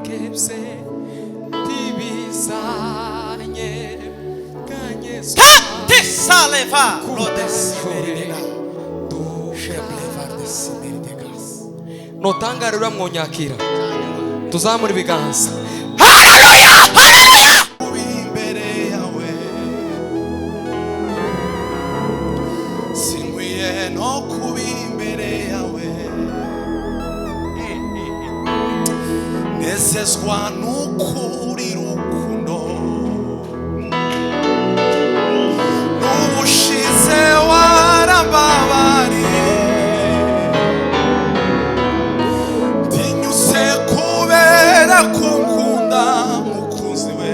Narakebye ntibizanye kanyezwa. Tisaleva lodesimeridega sheblevardesimeridegas. Notangara mwonyakira, tuzamura ibiganza. Kuba imbere yawe sinkwiye no kuba imbere yawe, nezezwa n'ukuri rukundo n'ubushize warambabariye, tinyutse kubera kunkunda mukunzi we,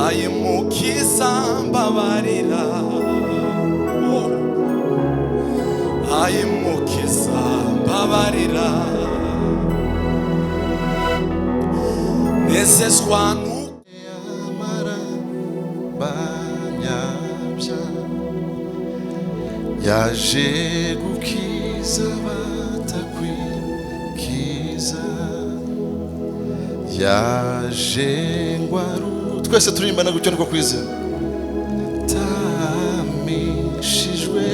aye mukiza mbabarira. Oh. Aye mukiza mbabarira, nezezwa n'uko Amara banyabya yaje gukiza batakwikiza, yaje ngwaru twese turirimbana gutyo niko kwizera tamishijwe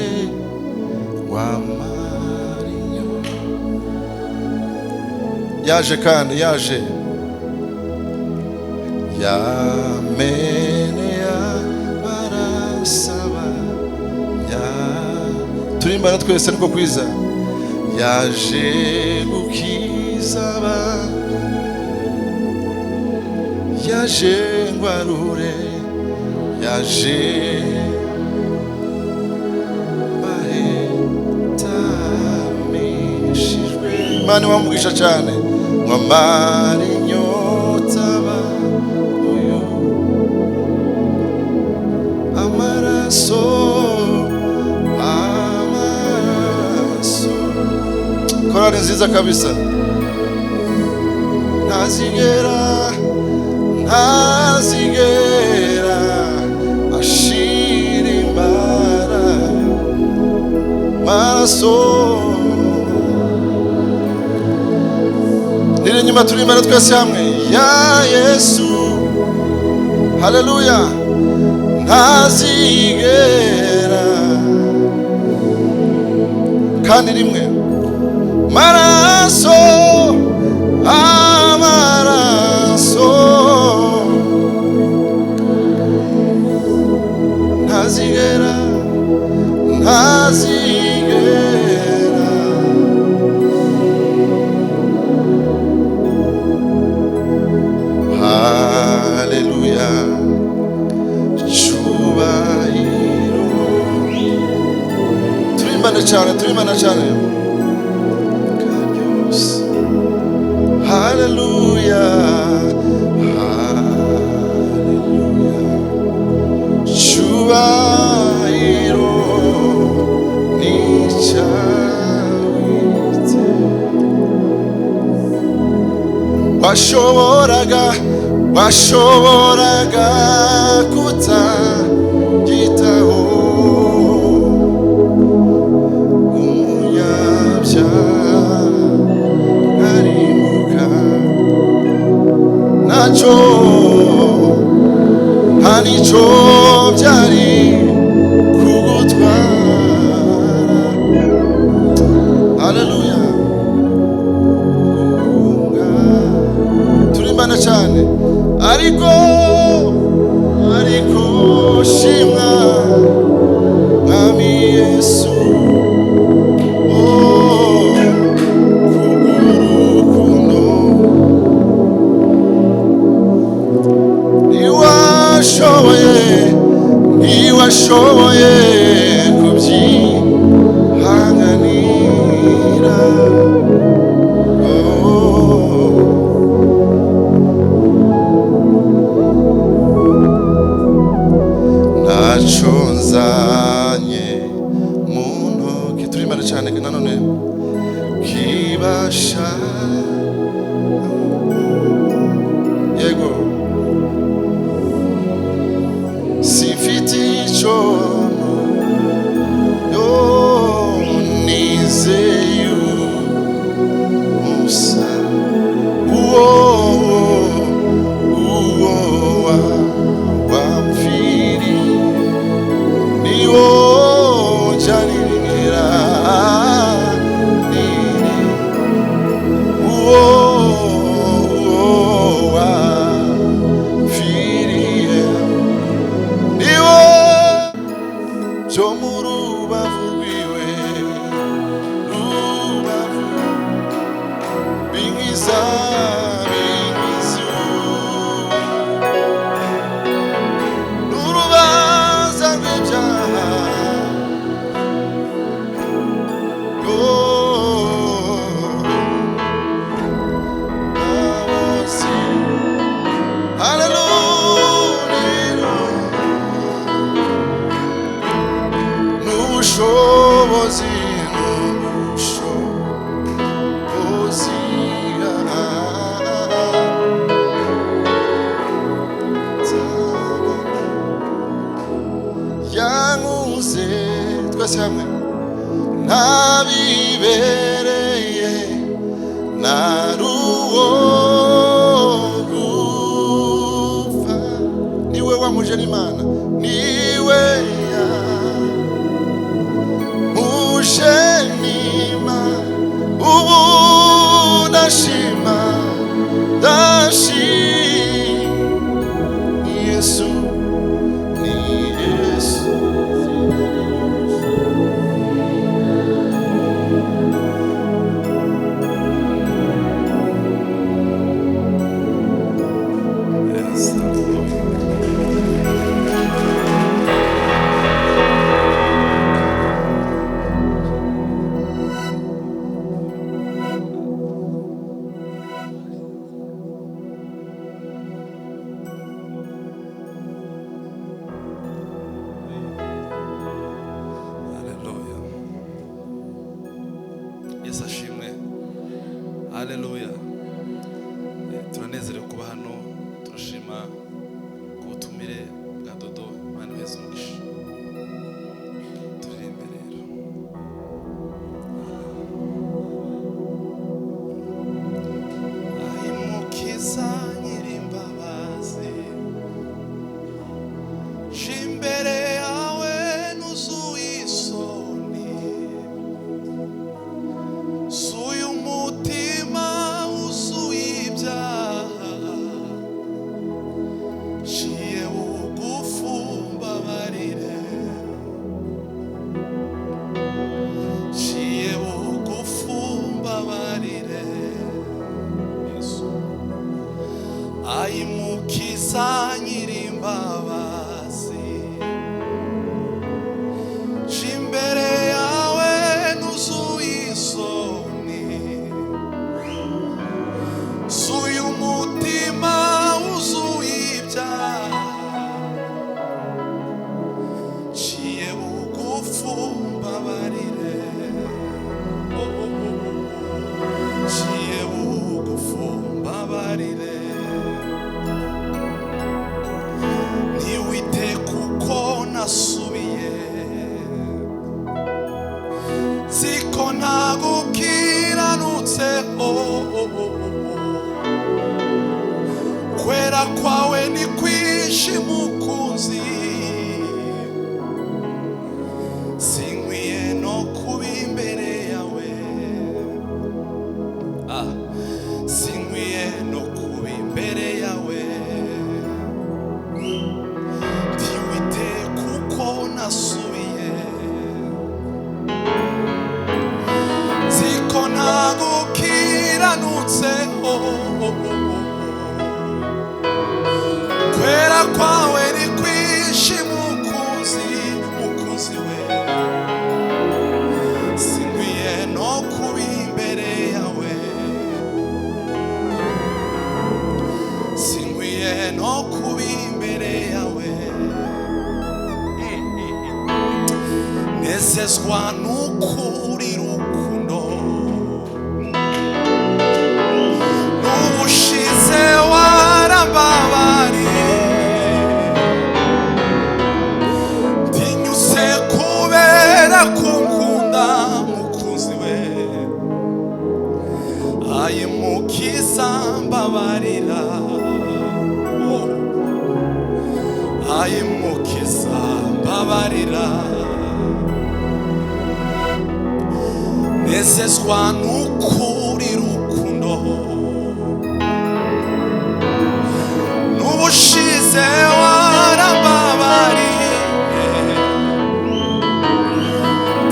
wamarinyo yaje kandi yaje yamenea barasaba ya turimbana twese niko kwiza yaje gukiza ba yaje ngwarure yaje bahetamishijwe. Imana ibamugisha cyane mwamara inyota uyu amaraso amaraso. Korali nziza kabisa, ntazigera ntazigera ashira imbaraga maraso niri inyuma turi imbere twese hamwe ya Yesu. Haleluya, ntazigera kandi rimwe maraso amaraso ntazigera ntazigera. Haleluya, cyubahiro turimbane cyane, turimbane cyane karyose. Haleluya, haleluya, cyubahiro ni icyawite. Washoboraga washoboraga kutagitaho umunyabyaha nkarimbuka, ntacyo nta n'icyo byari kugutwara. Haleluya, turimbana cyane ariko ariko shimwa Mwami Yesu, oh, kubw'urukundo ntiwashoboye ntiwashoboye kubyihanganira. Oh. Ntacyo nzanye mu ntoki turimbana cyane nanone kibasha yego simfite icyo yo nizeye umusa. Binyuze n'urubanza rw'ibyaha. Oh, nabozi. Hallelujah. N'ubushobozi, n'ubushobozi, yankuze. Twese hamwe: ntabibereye, naruwo gupfa, niwe wamuje n'Imana, niwe yamuje n'Imana. Ubu ndashima, ndashima Yesu, ni Yesu. Yes, hallelujah. Hallelujah. Yesu ashimwe. Hallelujah. Turanezerewe kuba hano, turashima ku butumire bwa Dodo. Imana ibaheze umugisha. Turirimbe rero. Ayimukiza nyirimbabazi, je imbere yawe nuzuye isoni, suye umutima wuzuye ibyaha, nciye bugufu mbabarire, nciye bugufu mbabarire Yesu. Ayimukiza nyirimbabazi, je imbere yawe nuzuye isoni, suye umutima wuzuye ibyaha, nciye bugufu mbabarire. Oh, oh, oh, oh. Nciye bugufu mbabarire. Ntiwite kuko nasubiye, ziko ntagukiranutse. Oh, oh, oh, oh, oh. Kwera kwawe ni kwinshi mukunzi, sinkwiye no kuba imbere yawe. Ah, sinkwiye no kuba imbere yawe. Ntiwite kuko nasubiye, ziko ntagukiranutse. Oh, oh, oh, oh, oh. Kwera kwawe ni kwinshi mukunzi, mukunzi we, sinkwiye no kuba imbere yawe, sinkwiye no kuba imbere yawe. Nezezwa n'ukuri rukundo n'ubushize warambabariye, ndinyuze kubera kunkunda mukunzi we. Ayimukiza mbabarira. Oh. Ayimukiza mbabarira. Nezezwa n'ukuri rukundo n'ubushize warambabariye,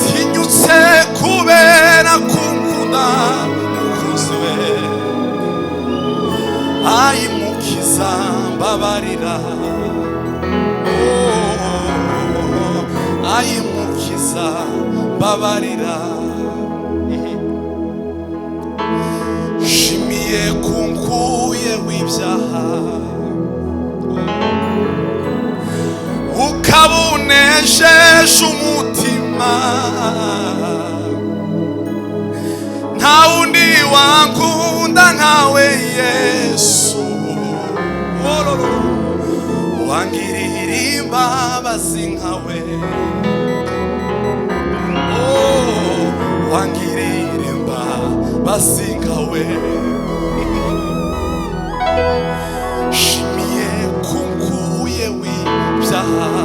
tinyutse kubera kunkunda mukunzi we. Ayimukiza mbabarira, oh, ayimukiza mbabarira. Shimiye kunkuye w'ibyaha, ukabunesheje umutima. Nta wundi wankunda nkawe Yesu, wangirira imbabazi nkawe, oh, wangirira imbabazi nkawe. Shimiye kunkuye w'ibyaha,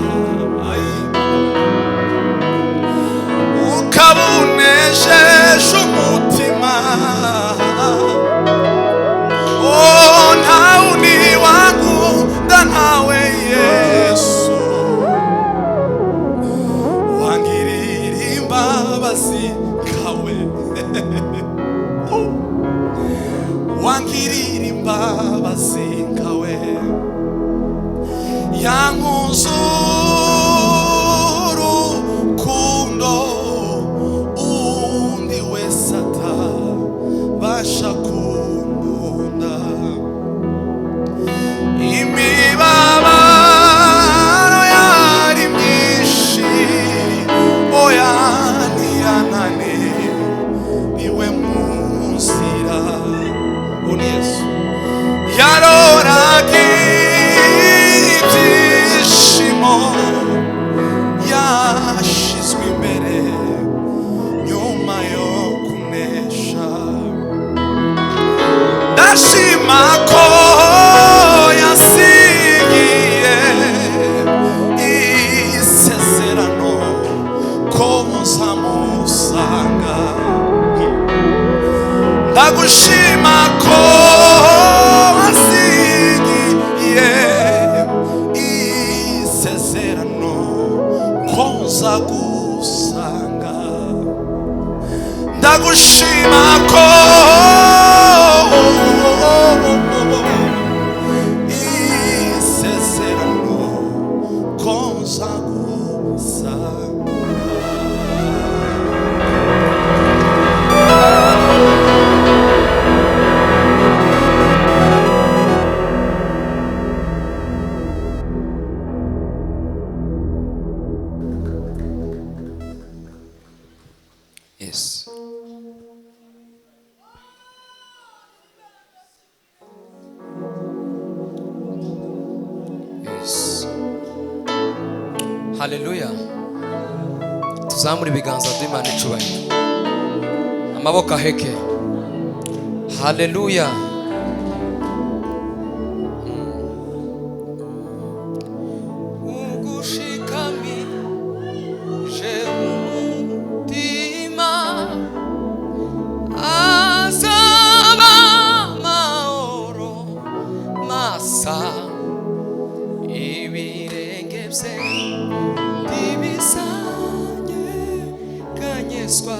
ukabunesheje umutima. Oh, nta wundi wankunda nkawe Yesu, wangirira imbabazi nkawe, wangirira imbabazi nkawe. Yankunze urukundo undi wese atabasha kunkunda, imibabaro yari myinshi, oya ntiyananiwe mu nzira. Uwo ni Yesu. Yaroraga ibyishimo yashizwe imbere nyuma yo kunesha. Ndashima ko yasigiye isezerano ko nzamusanga. Ndagushima ko wasigiye isezerano ko nzagusanga. Ndagushima ko isezerano ko nzagusanga. Yes. Yes. Haleluya. Tuzamure ibiganza by'Imana icubahiro. Amaboko aheke. Haleluya. Ugushikamije umutima azaba amahoro masa, ibirenge bye ntibizanyeganyezwa,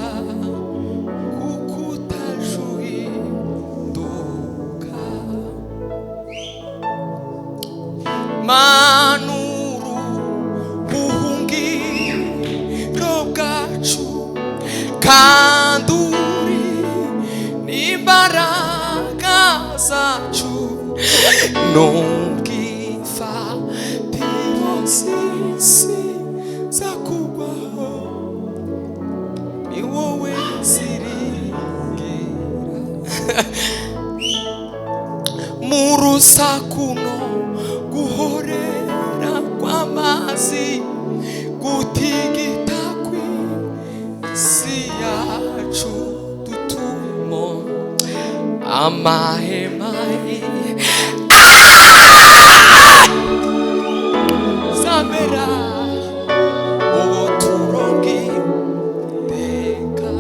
kuko utajuhinduka. Manuru buhungiro bwacu, kandi uri n'imbaraga zacu, n'ubwifatiro z'isi zakugwaho, ni wowe ziringira. Mu rusaku no guhorera kw'amazi, gutigita kw'isi yacu dutuyemo, amahema zamera ubuturo bw'iteka.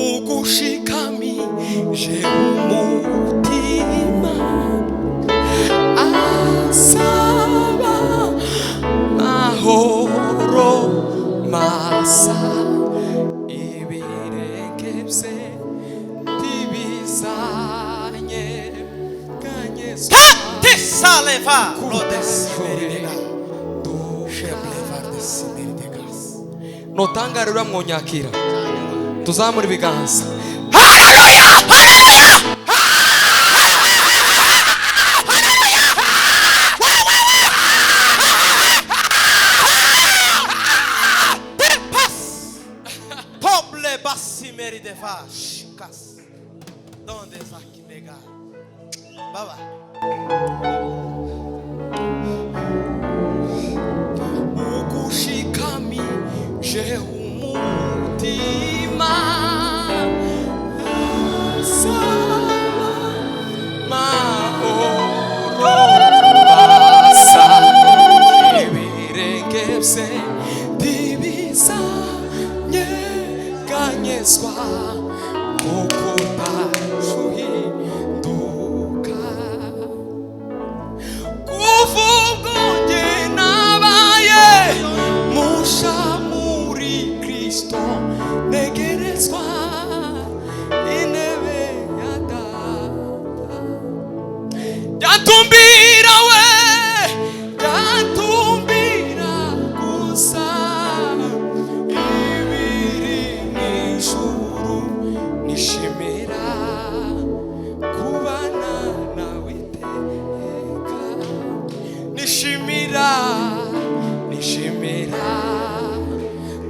Ugushikamije umutima asaba mahoro masa, ibirenge bye Risaleva lodesimeriga. Sheblevardesimeridegas. Notangarira mwonyakira tuzamura ibiganza. Pas. Poble basimerideva shikas. Donde zakinega. Baba. Ugushikamije umutima asaba mahoro masa ibirenge bye ntibizanyeganyezwa kuko utacuhinduka. Kuva ubwo njye nabaye musha muri Kristo negerezwa intebe ya data. Byatumbira we, byatumbira gusa ibiri mu ijuru, nishimira kubana nawe iteka. Nishimira, nishimira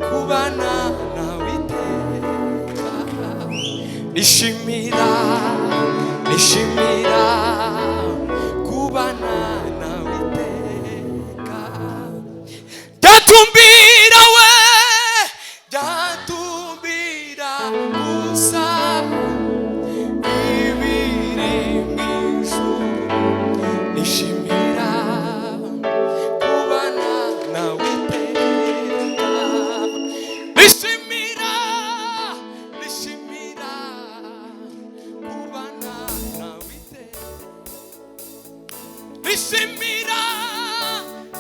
kubana nawe iteka. Nishimira, nishimira kubana nawe iteka. Byatumbira we, byatumbira gusa ibiri mu ijuru, nishimira kubana nawe iteka. Nishimira, nishimira kubana nawe iteka. Nishimira,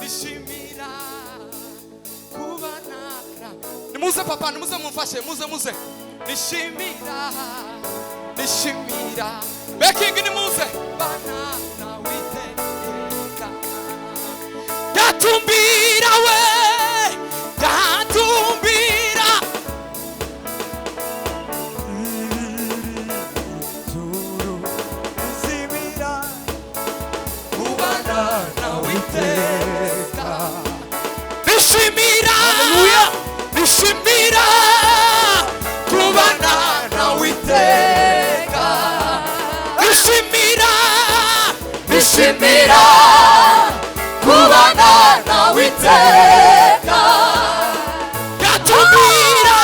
nishimira kubana na. Nimuze papa, nimuze mumfashe, muze muze. Nishimira, nishimira bekingi, nimuze bana nawe iteka. Byatumbira we, byatumbira kubana nawe iteka. Nishimira, nishimira kubana nawe iteka. Nishimira, nishimira kubana nawe iteka. Byatumbira,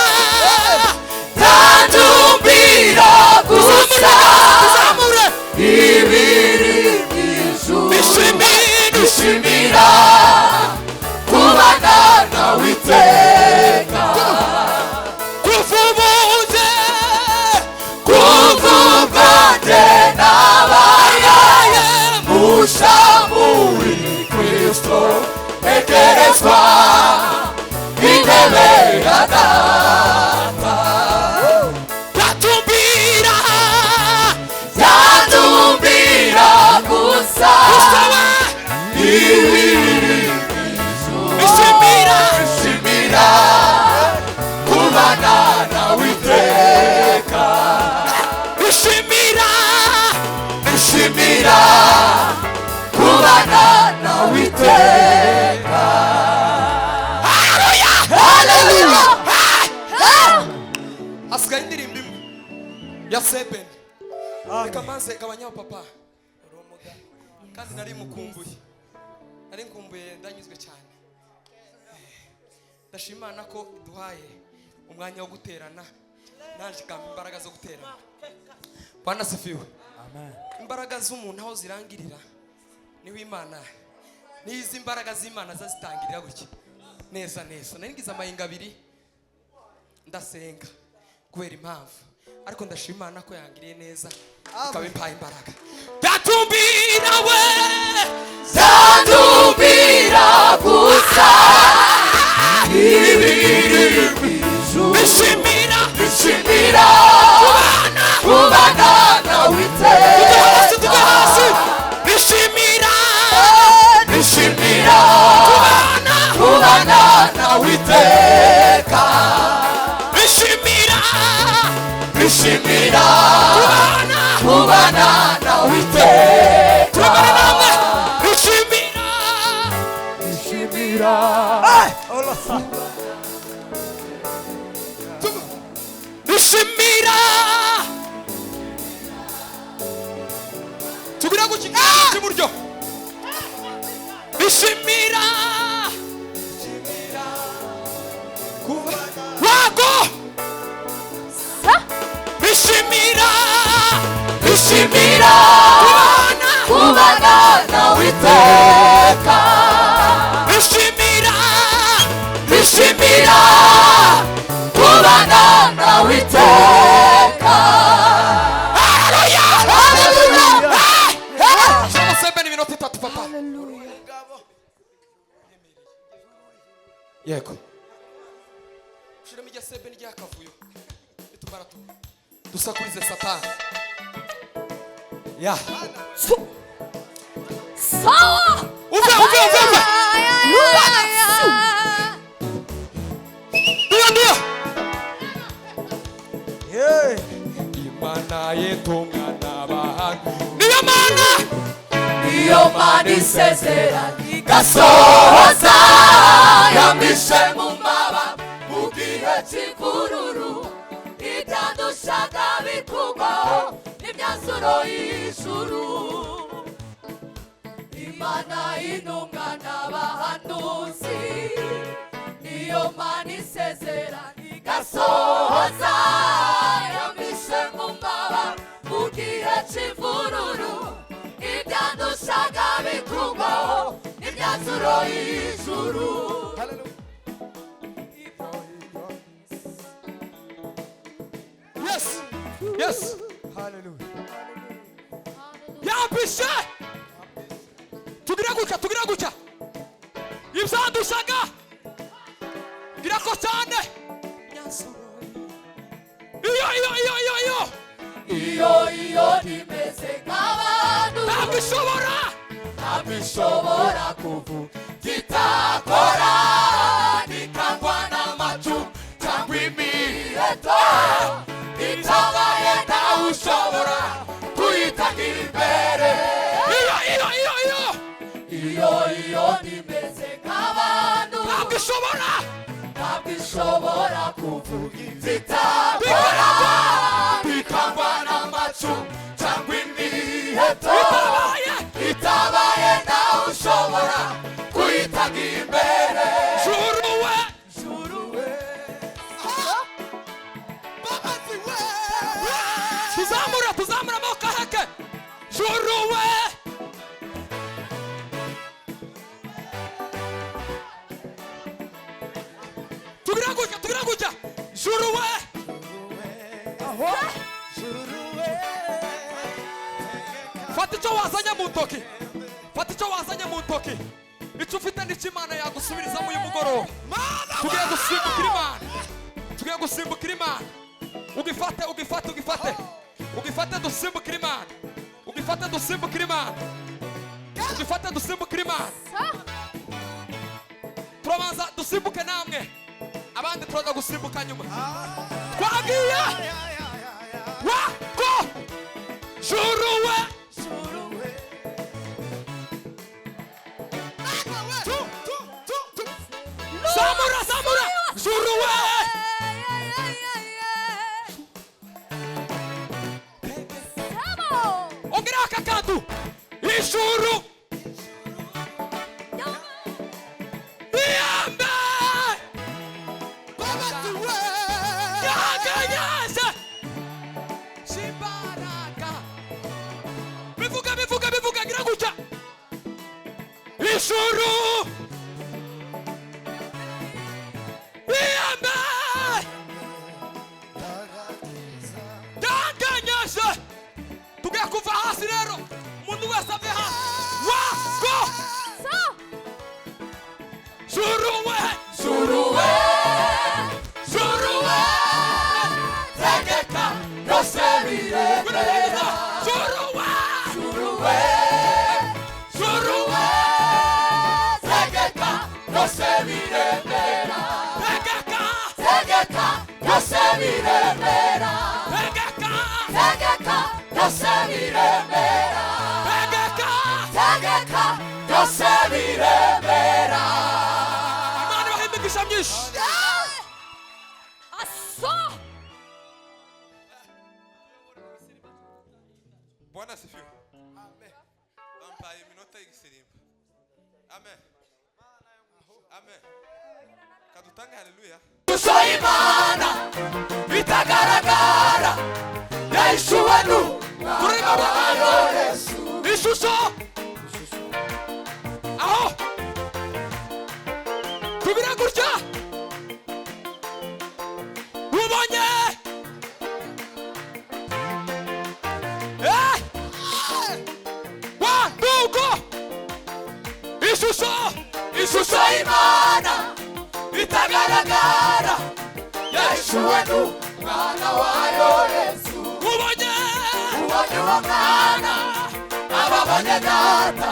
byatumbira gusa tuzamure ibiri mu ijuru, nishimira, nishimira kubana nawe iteka. Kuva ubu nje, Kuva ubwo njye nabaye musha muri Kristo, ntegerezwa intebe ya data. Byatumbira, Byatumbira gusa gusa ibiri mu ijuru, nishimira, nishimira kubana nawe iteka. Nishimira, Nishimira kubana nawe iteka. Haleluya. Hasigaye indirimbo imwe ya sebeni. Reka maze gabanyaho papa, kandi nari mukumbuye, nari nkumbuye, ndanyuzwe cyane. Ndashima Imana ko iduhaye umwanya wo guterana, naje ikampa imbaraga zo guterana. Bwana asifiwe. Imbaraga z'umuntu aho zirangirira niho Imana, nizo imbaraga z'Imana zazitangirira gutya neza neza. Nari ngize amahinga abiri ndasenga kubera impamvu, ariko ndashima Imana ko yangiriye neza ikaba impaye imbaraga. Byatumbira we, Byatumbira gusa ibiri mu ijuru, nishimira nishimira kubana nawe Tuve hasi, iteka. tuve hasi. Nishimira, Nishimira kubana nawe iteka. Turabana namwe. Nishimira. Nishimira. Nishimira. Tugira guki cy'iburyo. Nishimira. Wago. Nishimira. Nishimira Kubana. kubana nawe iteka. Nishimira. Nishimira kubana nawe iteka. Haleluya. Haleluya. Shama sembe ni minota itatu papa. Yego. Shiramo ijya sembe n'iryakavuyo. Nitumara tu. Dusakurize Satani. Ya. Sawa. Uve uve uve uve. Ndio ndio. Imana yetumwana bahanga. Niyo mana. Iyo mana isezerano igasohoza, yamishe mu maba mu gihe cy'imvururu, ibyadushaga bikugwaho n'imyanzuro y'ijuru. Imana intumwa n'abahanuzi, niyo mana isezerano igasohoza, yamishe mu maba mu gihe cy'imvururu, ibyadushaga bikugwaho n'imyanzuro y'ijuru. Yes. Yes. Hallelujah. Yambishe. Tugira gutya, tugira gutya. Ibyadushaga. Girako cyane. Iyo iyo iyo iyo iyo. Iyo iyo nimeze nk'abantu, Ntabwo ishobora. ntabwo ishobora kuvuga itakora, nikangwa n'amacu cyangwa imiheto, itabaye ntawe ushobora kuyitangira imbere. Iyo iyo iyo iyo. Iyo iyo nimeze nk'abantu, Ntabwo ishobora. ntabwo ishobora kuvuga itakora, nikangwa n'amacu cyangwa imiheto, Itabaye. itabaye ntawe ushobora kuyitangira imbere. Juruwe. Tuzamura, tuzamura amaboko aheke. Juruwe. Tugira gutya, tugira gutya. Juruwe. Fata icyo wazanye mu ntoki. Fata icyo wazanye mu ntoki. Icyo ufite nicyo Imana yagusubirizamo uyu mugoroba. Tugiye gusimbukira Imana. Tugiye gusimbukira Imana. Ugifate, ugifate, ugifate. Ugifate dusimbukira Imana. Ugifate dusimbukira Imana. Ugifate dusimbukira Imana. Turabanza dusimbuke namwe. Abandi turaza gusimbuka nyuma. Twagiye. Wako. Juruwe. Zamura, zamura. Juruwe. Ongera aka kantu. Ijuru. Iyambe. Yaganyeze. Shimbaraga. Bivuga, bivuga, bivuga, gira gutya. Ijuru. Iyambe. Yaganyeze. Tugiye kuva hasi rero. Umuntu wese ave hasi. Wako. Juruwe. Juruwe, Juruwe. tegeka byose biremera. Juruwe. Juruwe, Juruwe. tegeka byose biremera. Tegeka. Tegeka byose biremera. Tegeka. byose biremera. Tegeka, tegeka byose biremera. Imana ibahe imigisha myinshi. Aso. Bwana asifiwe. Amen. Bampaye iminota y'igisirimba. Amen. Amen. Kadutange haleluya. Ishusho y'Imana itagaragara yahishuwe Turirimba n'Umwana Yesu. Ishusho aho tubira gutya ubonye one two go. Ishusho, Ishusho y'Imana itagaragara yahishuwe n'Umwana wayo Yesu. Ubonye, Ubonye uwo mwana ababonye data,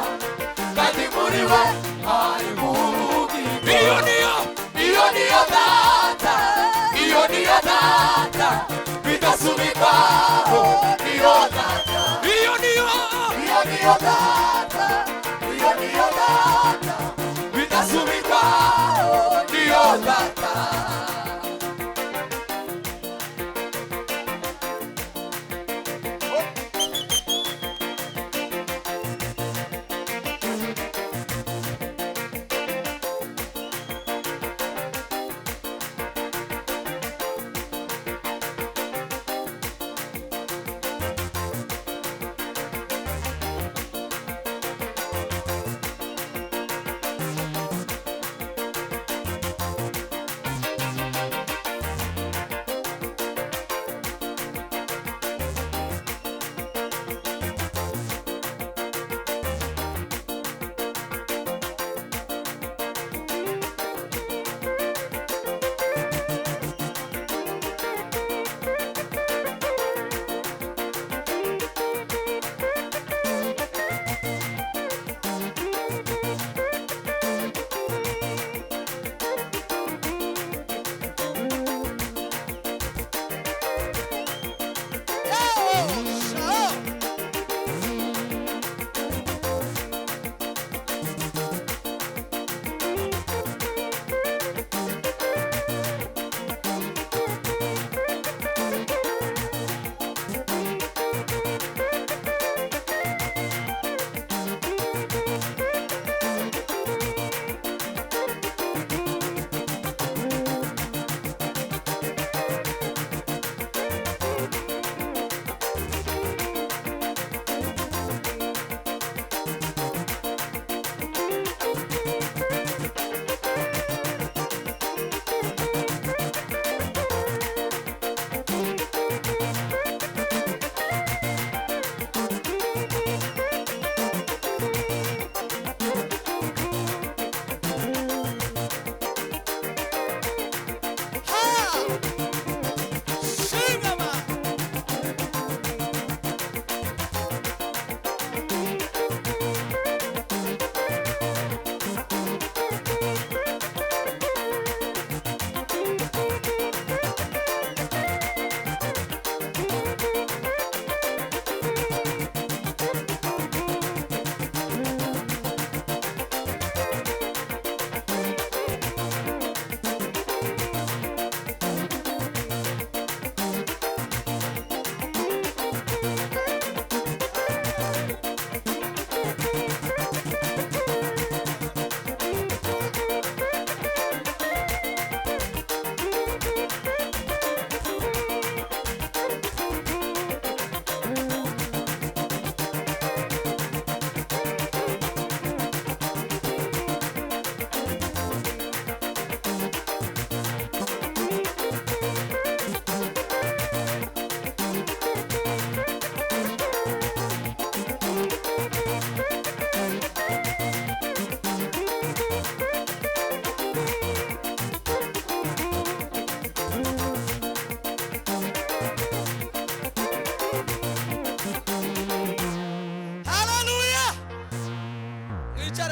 kandi muri we harimo ubugingo. Iyo niyo, iyo niyo data, iyo niyo data bidasubirwaho, niyo data. Iyo niyo, iyo niyo data, iyo niyo data bidasubirwaho, niyo data.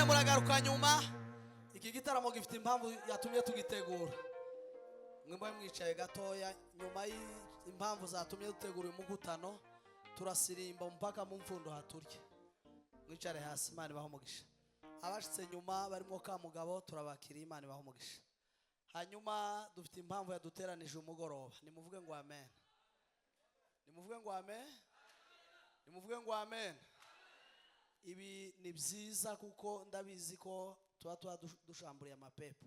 Muragaruka nyuma. Iki gitaramo gifite impamvu yatumye tugitegura. Mwe mwicaye gatoya, nyuma y'impamvu zatumye dutegura uyu mugutano Turasirimba mpaka mu mfundo haturye. Mwicare hasi, Imana ibahe umugisha. Abashitse nyuma barimo Kamugabo, turabakiriye, Imana ibahe umugisha. Hanyuma dufite impamvu yaduteranije umugoroba. Nimuvuge ngo amen, nimuvuge ngo amen, nimuvuge ngo amen. Ibi ni byiza kuko ndabizi ko tuba dushamburiye amapepo,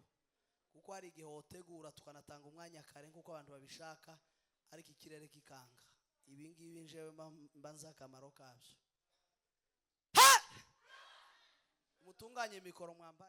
kuko hari igihe wotegura tukanatanga umwanya kare nk'uko abantu babishaka, ariko ikirere kikanga. Ibi ngibi njewe mba nzi akamaro kabyo. Mutunganye mikoro mwambaye.